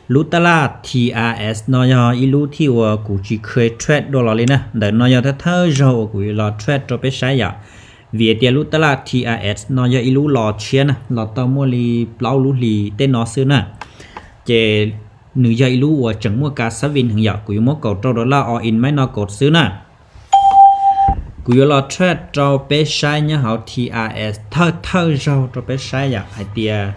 Lub tab laj T R S no yog ib lub thij uas kuv tsis kheev trade dua los li na. Ntawm no yog thawj thawj zaug uas kuv yuav los trade rau peb saib yom. Vim tias lub tab laj T R S no yog ib lub los tshiab na, los tau muaj li plaub lub hlis tej no xwb na. Ces nws yog ib lub uas tseem muaj kas xab vin heev yom. Kuv yuav muab kaum rau dollar all in maiv no kaum xwb na. Kuv yuav los trade rau peb saib nyob hauv T R S thawj thawj zaug rau peb saib yom, hais tias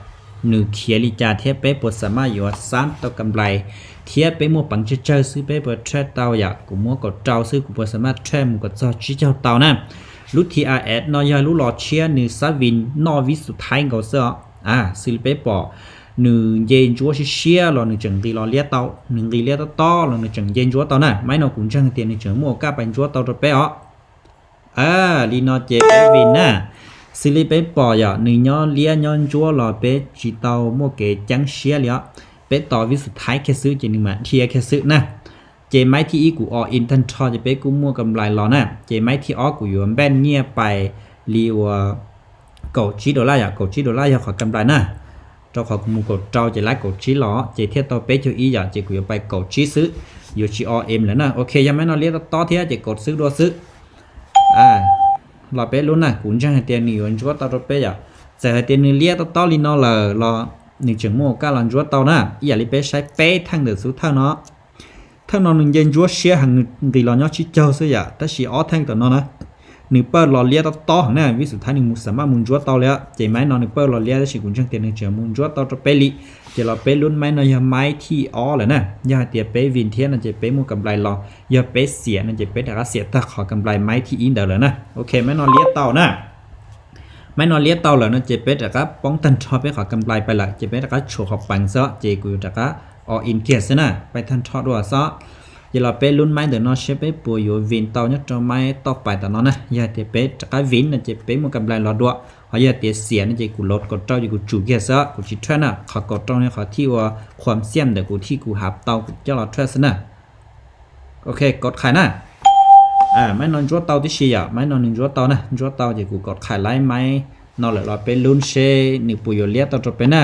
nws khiav li cas thiab peb puas xam maj yuav xab tau kam nplais, thiab peb muaj peev tsawg tsawg xwb peb puas trade tau yom. Kuv muab kaum rau xwb, kuv puas xam maj trade mus kom txog tsib caug tau na. Lub T R S no yog lub los tshiab, nws xab vin noj vib xus thaib nkaus xwb os. Xws li peb pom, nws nce ntsuab siab siab los nws tseem nqis los liab tau, nws nqis liab tob tob los nws tseem nce ntsuab tau na. Maiv no kuv ntseeg tias nws tseem muaj kaj pais ntsuab tau rau peb os. Li no ces peb vin na. Xws li peb pom yom, nws nyob liab nyob ntsuab los peb tsis tau muaj kev ceeb siab li os. Peb tos vib xus thaib kiag xwb ces nws mam dhia kiag xwb na. Ces maiv thib ib kuv all in tag nrho ces peb kuj muaj kam nplais los na. Ces maiv thib ob kuv yuav npaj nyiaj pais li uas kaum tsib dollar yom, kaum tsib dollar yog qhov kam nplais na. Rau qhov kuv mus kaum rau ces lab kaum tsib los ces thiaj tau peb caug ib yom, ces kuv yuav pais kaum tsib xwb, yuav tsis all in lawm na. Ok, yog maiv no liab tob tob thiab ces kaum xwb dua xwb. Los peb lub na, kuv ntseeg hais tias nws yuav ntsuab tau rau peb yom. Txawm hais tias nws liab tob tob li no lawm los nws tseem muaj kaj los ntsuab tau na, ib yam li peb saib peb theej ntawm xub thawj no. Thawj no nws nce ntsuab siab heev, nws nqis los nyob tsib caug xwb yom, tab sis ob theej tom no na, nws pawj los liab tob tob heev na, vib xus thaib nws mus xam maj mus ntsuab tau li. Ces maiv no nws pawj los liab tab sis kuv ntseeg tias nws tseem mus ntsuab tau rau peb li. Ces los peb lub maiv no yog maiv thib ob lawm na, yog hais tias peb vin thiab no ces peb muaj kam nplais los, yog peb xiam no ces peb rov qab xiam tag qhov kam nplais maiv thib ib ntawd lawm na. Ok, maiv no liab tau na. Maiv no liab tau lawm no ces peb rov qab poob tag nrho peb qhov kam nplais pais lawm, ces peb rov qab tshuam qhov peev xwb, ces kuv yuav rov qab all in kiag xwb na, pais tag nrho dua xwb. Ces los peb lub maiv ntawm no saib peb puas yuav vin tau nyob rau maiv toj pais tom no na, yog hais tias peb rov qab vin no ces peb muaj kam nplais los dua, ho yog tias xiam no ces kuv load kaum rau ces kuv tsum kiag xwb, kuv tsis trade na, qhov kaum rau no qhov thij uas qhuam xiaj ntawm kuv thij kuv hav tau kuv coj los trade xwb na. Ok, kaum qhais na. Maiv no ntsuab tau tib si yom, maiv no nws ntsuab tau na, ntsuab tau ces kuv kaum qhais laib maiv no lawm los peb lub seb nws puas yuav liab tau rau peb na.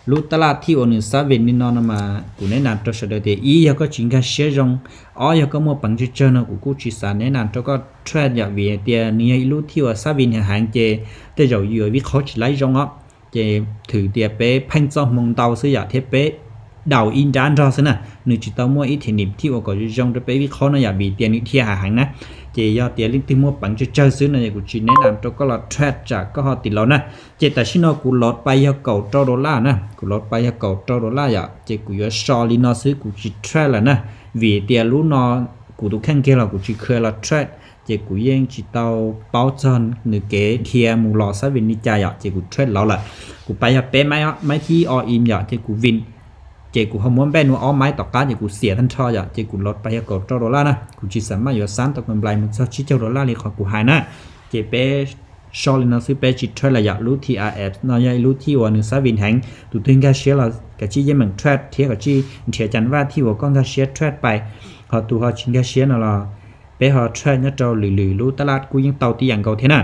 Lub tab laj thij uas nws xab vin li no no mas kuv neb nas rau sawv daws tias ib yog koj tsis nkag siab zoo, ob yog koj muaj peev tsawg tsawg no kuv kuj tsis xav neb nas rau koj trade yom, vim tias nws yog ib lub thij uas xab vin heev heev ces tej zaum yuav vib qhob tsis laib zoo os. Ces thwm tias peb pheej txoj hmoo ntau xwb yom, thiab peb daus ib nrab nrog xwb na, nws tsis tau muaj ib thim nim thij uas kom zoo zoo rau peb vib qhob no yom, vim tias nws dhia heev heev na. Ces yog tias leej twg muaj peev tsawg tsawg xwb no ces kuv tsis neb nas rau koj los trade tsam koj ho tim laus na. Ces tam sim no kuv load pais yog kaum rau dollar na, kuv load pais yog kaum rau dollar yom, ces kuv yuav so li no xwb kuv tsis trade lawm na, vim tias lub no kuv tus kheej kiag los kuv tsis kheev los trade, ces kuv yeej tsis tau paub txog nws kev dhia mus los xab vin li cas yom, ces kuv trade laus lawm. Kuv pais yog peb maiv, maiv thib all in yom, ces kuv vin, ces kuv ho muab npaj nuav ob maiv tom qab ces kuv xiam tag nrho yom, ces kuv load pais yog kaum rau dollar na, kuv tsis xav maj yuav xab tau kam nplais mus txog tsib caug dollar li qhov kuv hais na. Ces peb so li no xwb peb tsis trade lawm yom. Lub T R S no yog ib lub thij uas nws xab vin heev, tus twg nkag siab los kav tsij yeej meem trade thiab kav tsij nrhiav cas vaj thij uas koj nkag siab trade pais, ho tus ho tsis nkag siab no los peb ho trade nyob rau lwm lwm lub tab laj kuj yeej tau tib yam nkaus thiab na.